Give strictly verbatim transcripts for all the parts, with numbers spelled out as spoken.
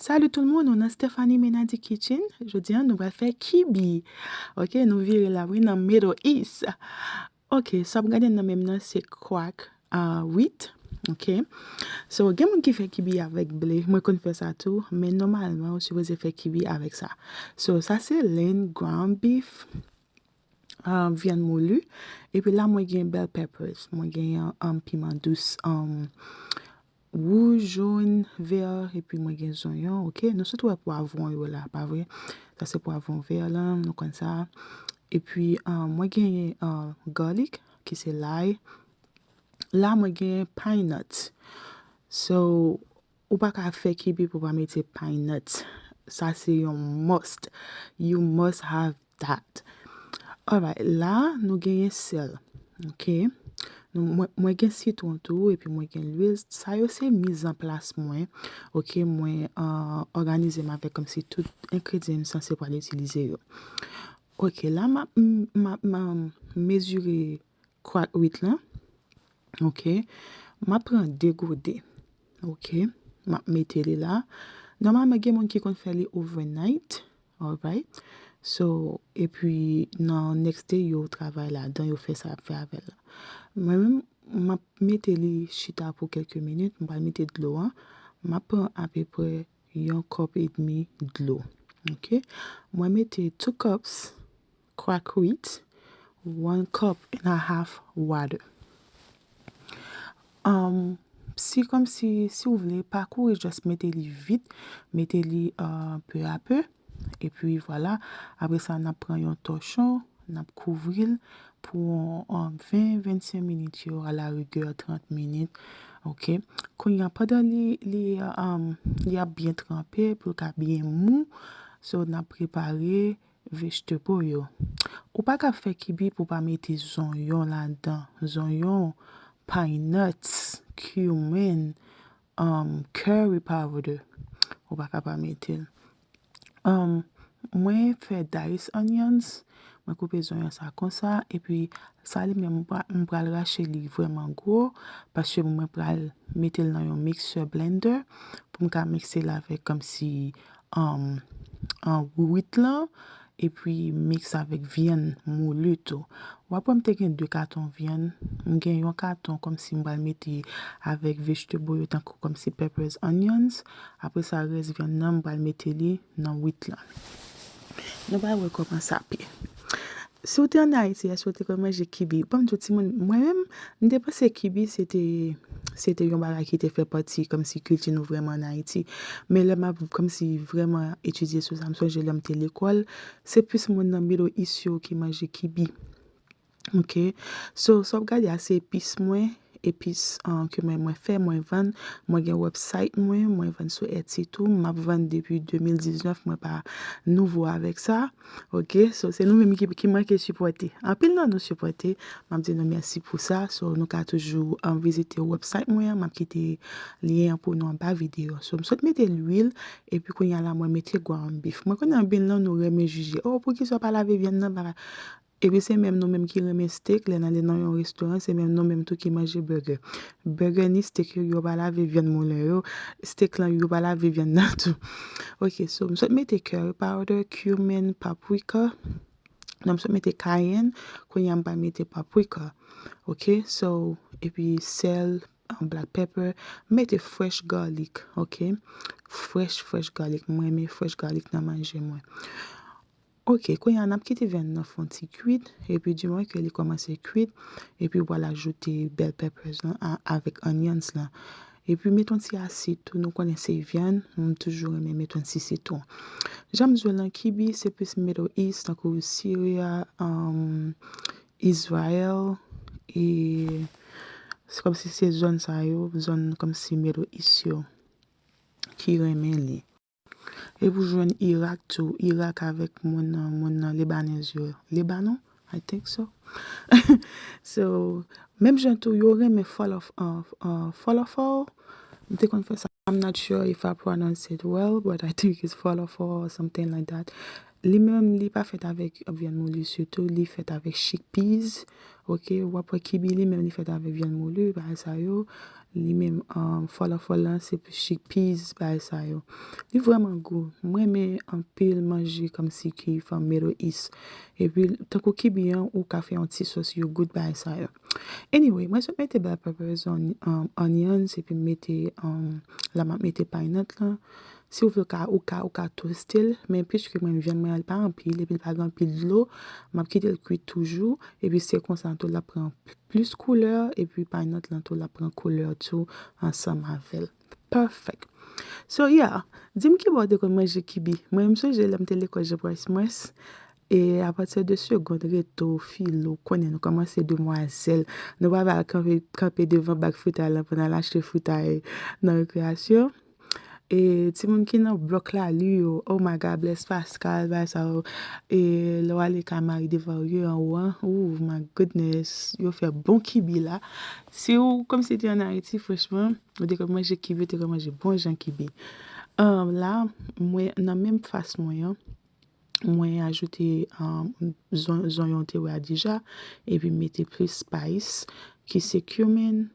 Salut tout le monde, nou nan Stephanie Menady Kitchen. Jodi a, nou pral fè kibi. Ok, nou vire la, wi, nan Middle East. Ok, sa w ap gade nan men m nan, se crack uh, wheat. Ok. So, gen moun ki fè kibi avèk ble. Mwen konn fè sa tou, men nòmalman, ou sipoze fè kibi avèk sa. So, sa se lenn, ground beef, uh, vyann moulu. Epi la, mwen gen bell peppers. Mwen gen um, piman dous. Um, wouj, jòn, vè, epi mwen gen zonyon, ok? Nou sot wè pwavwon yo la, pa vre? Sa se pwavwon vè lan, nou konn sa. Epi, uh, mwen gen uh, garlic, ki se lay. La, mwen gen pine nuts. So, ou pa ka fè kibi pou pa mete pine nuts. Sa se yon must. You must have that. Alright, la, nou genyen sèl. Ok. Nou, mwen, mwen gen sitwon tou, epi mwen gen lwil. Sa yo se mizanplas mwen. Ok, mwen uh, òganize m avèk kòmsi tout engredyan m sanse pral itilize yo. Ok, la, m ap, m ap, m ap mezire crack wheat lan. Ok. M ap pran de gode. Ok. M ap mete li la. Nòmalman, gen moun ki konn fè li overnight. Alright. So, epi nan next day, yo travay ladan, yo fè sa y ap fè avè l la. Mwen menm, m ap mete li chita pou kèlke minit, m pral mete dlo an. M ap pran apeprè yon kòp edmi dlo. Ok. Mwen mete two cups crack wheat, one cup and a half water. Um, si kòmsi, si w vle, pa kouri, just mete li vit, mete li uh, peu à peu. Epi vwala, apre sa, n ap pran yon tòchon, n ap kouvri l pou um, ven, vennsenk minit yo, a la rigè trant minit. Ok. Kounye a, pandan li, li, um, li ap byen tranpe, pou l ka byen mou, so, n ap prepare vegetable yo. Ou pa ka fè kibi pou pa mete zonyon ladan. Zonyon, pine nuts, cumin, um, curry powder. Ou pa ka pa mete l. Um, mwen fè diced onions. Mwen koupe zonyon sa konsa. Epi sa li menm, m pra- m pral rache li vrèman gwo. Paske mwen pral mete l nan yon mixer blender pou m ka mikse l avèk kòmsi um, an wit lan, epi miks avèk vyann moulu tou. W ap wè m te gen de katon vyann, m gen yon katon kòmsi m pral mete avèk vegetable yo tankou kòmsi peppers, onions. Apre sa, rès vyann nan, m pral mete li nan wit lan. Nou pral wè kòman sa ap ye. Si w te ann Ayiti, èske w te konn manje kibi? Ban m di w, timoun, mwen menm, m te panse kibi se te, se te yon bagay ki te fè pati kòmsi kilti nou vrèman ann Ayiti. Men lè m ap kòmsi vrèman etidye sou sa, m sonje lè m te lekòl, se plis moun nan Middle East yo ki manje kibi. Ok. So, sa w ap gade a, se epis mwen, epis uh, ke mwen, mwen fè, mwen vann. Mwen gen website mwen, mwen vann sou Etsy tou. M ap vann depi de mil diznèf, mwen pa nouvo avèk sa. Ok, so se nou menm ki, ki manke sipòte. Anpil nan nou sipòte. M ap di nou mèsi pou sa. So, nou ka toujou um, vizite website mwen an. M ap kite lyen an pou nou anba videyo. So, m sot mete lwil, epi kounye a la, mwen mete ground beef. Mwen konnen anpil nan nou renmen jije. Oh, poukisa w pa lave vyann nan? Epi se menm nou menm ki renmen steak, lè n ale nan yon restoran, se menm nou menm tou ki manje burger. Burger ni steak yo, yo pa lave vyann moulen yo. Steak lan, yo pa lave vyann nan tou. Ok, so, m sot mete curry powder, cumin, paprika. Non, m sot mete cayenne, kounye a m pral mete paprika. Ok, so, epi sèl, um, black pepper, m mete fresh garlic, ok? Fresh, fresh garlic. Mwen renmen fresh garlic nan manje mwen. Ok, kounye a n ap kite vyann nan fè yon ti kwit, epi di moman ke li kòmanse kwit, epi w pral ajoute bell peppers lan a- avèk onions lan. Epi mete yon ti asid tou, nou konnen se vyann, m toujou renmen mete yon ti sitwon. Jan m di w lan, kibi se plis Middle East, tankou Syria, um, Israel, e se kòmsi se zòn sa yo, zòn kòmsi Middle East yo ki renmen li. Epi w jwenn Irak tou, Irak avèk moun nan, moun nan Lebanèz yo. Lebanon? I think so. So, menm jan tou, yo renmen falafel, uh, uh, falafel. M te konn fè sa. I'm not sure if I pronounce it well, but I think it's falafel or something like that. Li menm, li pa fèt avèk vyann moulu sitou, li fèt avèk chickpeas. Ok, w ap wè kibi li menm li fèt avèk vyann mouli, bagay sa yo. Li menm, um, fòlòfòl lan, se chickpeas, bagay sa yo. Li vrèman gou. Mwen renmen anpil manje kòmsi ki from Middle East. Epi, tankou kibi an, ou ka fè yon ti sòs yogourt, bagay sa yo. Anyway, mwen sot mete bell peppers, on, um, onions, epi m mete, um, la m ap mete paynèt lan. Si w vle, ou ka, ou ka, ou ka toste l, men piske mwen vyann mwen an, li pa anpil, epi li pa gen anpil dlo, m ap kite l kwit toujou, epi se konsa tou l ap pran plis koulè, epi paynèt lan tou l ap pran koulè tou ansanm avè l. Perfect. So, yeah, di m ki bò w te konn manje kibi. Mwen, m sonje lè m te lekòl Jean Price Mons, e apati de segond, reto, filo, konnen nou kòmanse demwazèl. Nou pa va kanpe, kanpe devan bak fritay lan pou n al achte fritay nan rekreyasyon. E timoun ki nan blòk Lali yo, oh my God, Blaise Pascal, bagay sa yo. E lè w ale kay Marie Desvarieux anwo an, oh my goodness, yo fè bon kibi la. Si w kòmsi te ann Ayiti, franchman, ou te konn manje kibi, ou te konn manje bon jan kibi. Um, la, mwen, nan menm fas mwen an, mwen ajoute, um, zon-, zonyon te wè a deja, epi mete plis spice, ki se cumin,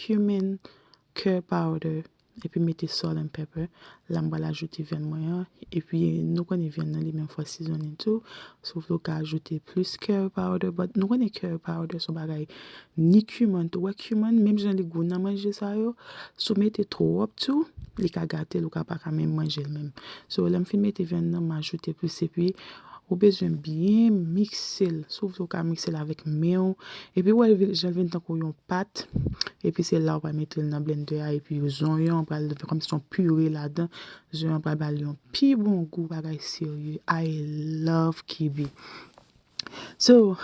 cumin, curry powder, epi mete salt and pepper. La, m pral ajoute vyann mwen an, epi nou konnen vyann nan li menm fò seasoning tou. Si w vle, ou ka ajoute plis curry powder, but nou konnen curry powder se yon bagay ni cumin tou. Wè cumin, menm jan li gou nan manje sa yo, si w mete twòp tou, li ka gate l, ou ka pa ka menm manje l menm. So, lè m fin mete vyann nan, m ajoute plis, epi ou bezwen byen mikse l. Si w vle, ou ka mikse l avèk men w. Epi, wè, jan l vin tankou yon pat. Epi, se la ou pral mete l nan blender a. Epi, zonyon an pral vin kòmsi yon pire ladan. Zonyon an pral ba l yon pi bon gou, bagay serye. I love kibi. So,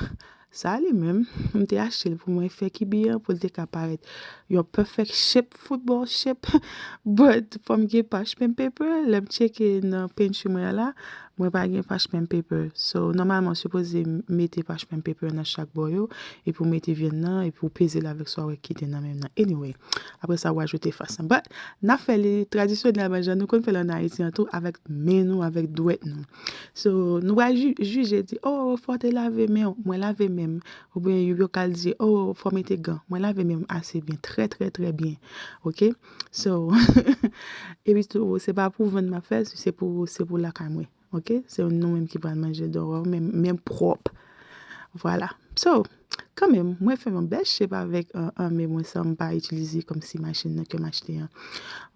sa li menm, m te achte l pou mwen fè kibi an, pou l te ka parèt yon perfect shape, football shape. But, fò m gen parchment paper, lè m tcheke nan pantry mwen an la, mwen pa gen parchment paper. So, nòmalman, w sipoze mete parchment paper nan chak bò yo, epi w mete vyann nan, epi w peze l avèk sa w wè ki te nan men m nan. Anyway, apre sa, w ajoute fas lan. But, n ap fè li tradisyonèlman, jan nou konn fè l ann Ayiti an tou, avèk men nou, avèk dwèt nou. So, nou pral ju-, jije, di, oh, fò w te lave men w. Mwen lave men m. Oubyen yo, yo ka di, oh, fò w mete gan. Mwen lave men m ase byen, trè, trè, trè byen. Ok? So, epi tou, se pa pou vann m ap fè l, se pou, se pou lakay mwen. Ok? Se nou menm ki pral manje l, donk, men, men pwòp. Vwala. So, kanmenm, mwen fè yon bèl shape avèk, euh, an men mwen san m pa itilize kòmsi machin nan ke m achte an.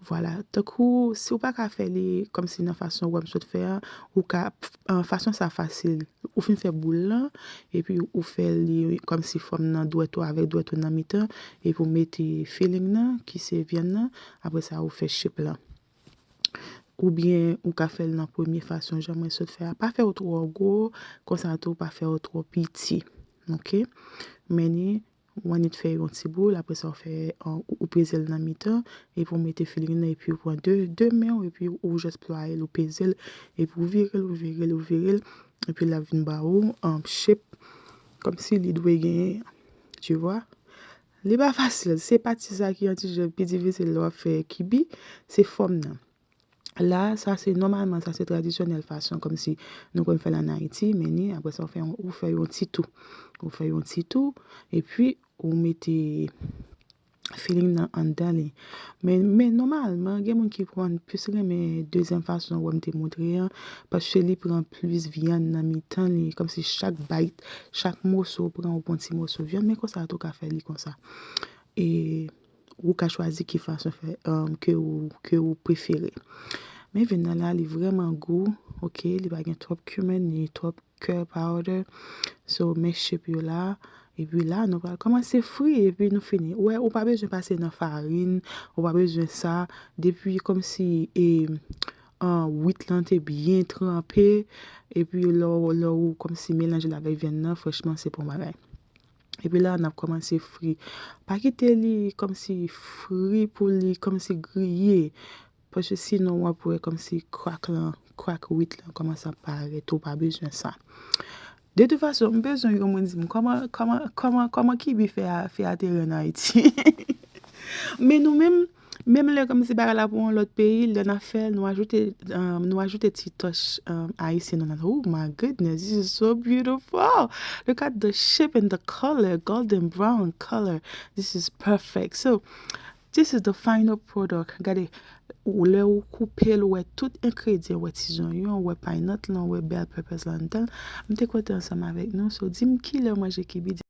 Vwala. Tankou, si w pa ka fè li kòmsi nan fason w wè m sot fè an, ou ka, euh, fason sa fasil. Ou fin fè boul lan, epi ou fè li kòmsi fòm nan dwèt ou avèk dwèt ou nan mitan, epi ou mete filling nan, ki se vyann nan, apre sa ou fè shape lan. Oubyen ou ka fè l nan premye fason jan mwen sot fè a. Pa fè yo twò gwo, konsa tou pa fè yo twò piti. Ok? Men ni, ou annik fè yon ti boul, apre sa ou fè, ou, ou peze l nan mitan, epi ou mete filling nan, epi ou pran de, de men w, epi ou just plwaye l, ou peze l, epi ou vire l, ou vire l, ou vire l, epi l ap vin ba ou, um, shape, kòmsi li dwe genyen, tu vois. Li pa fasil, se pati sa ki yon ti jan pi difisil lè w ap fè kibi, se fòm nan. La, sa se nòmalman, sa se tradisyonèl fason, kòmsi nou konn fè l ann Ayiti, men ni, apre sa, ou fè yon, ou fè yon ti tou. Ou fè yon ti tou, epi ou mete filling nan anndan li. Men, men nòmalman, gen moun ki konn plis renmen dezyèm fason wè m te montre an, paske li pran plis vyann nan mitan li, kòmsi chak bite, chak moso, ou pran yon bon ti moso vyann, men konsa tou ka fè li konsa. E ou ka chwazi ki fason fè, um, ke ou, ke ou prefere. Men vyann nan la, li vrèman gou, ok, li pa gen twòp cumin, ni twòp curry powder. So, men shape yo la, epi la, nou pral kòmanse fri, epi nou fini. Ou wè, ou pa bezwen pase nan farin, ou pa bezwen sa, depi kòmsi, e, an, wit lan te byen tranpe, epi lè w, lè ou kòmsi melanje l avèk vyann nan, franchman, se bon bagay. Epi la, n ap kòmanse fri. Pa kite li kòmsi fri pou li kòmsi griye. Paske sinon, w ap wè kòmsi crack lan, crack wit lan kòmanse ap parèt. Ou pa bezwen sa. De tout fason, m bezwen yon moun di m kòman, kòman, kòman, kòman kibi fè a, fè ateri ann Ayiti. Men nou menm, Menm lè kòmsi bagay la pou yon lòt peyi, lè n ap fè l, nou ajoute, um, nou ajoute ti touch, um, ayisyen nan. Oh my goodness, this is so beautiful. Look at the shape and the color, golden brown color. This is perfect. So, this is the final product. Gade, ou lè ou koupe l, ou wè tout engredyan, ou wè ti zonyon, ou wè paynèt lan, ou wè bell peppers lan anndan. M te kontan ansanm avèk nou. So, di m kilè w manje kibi.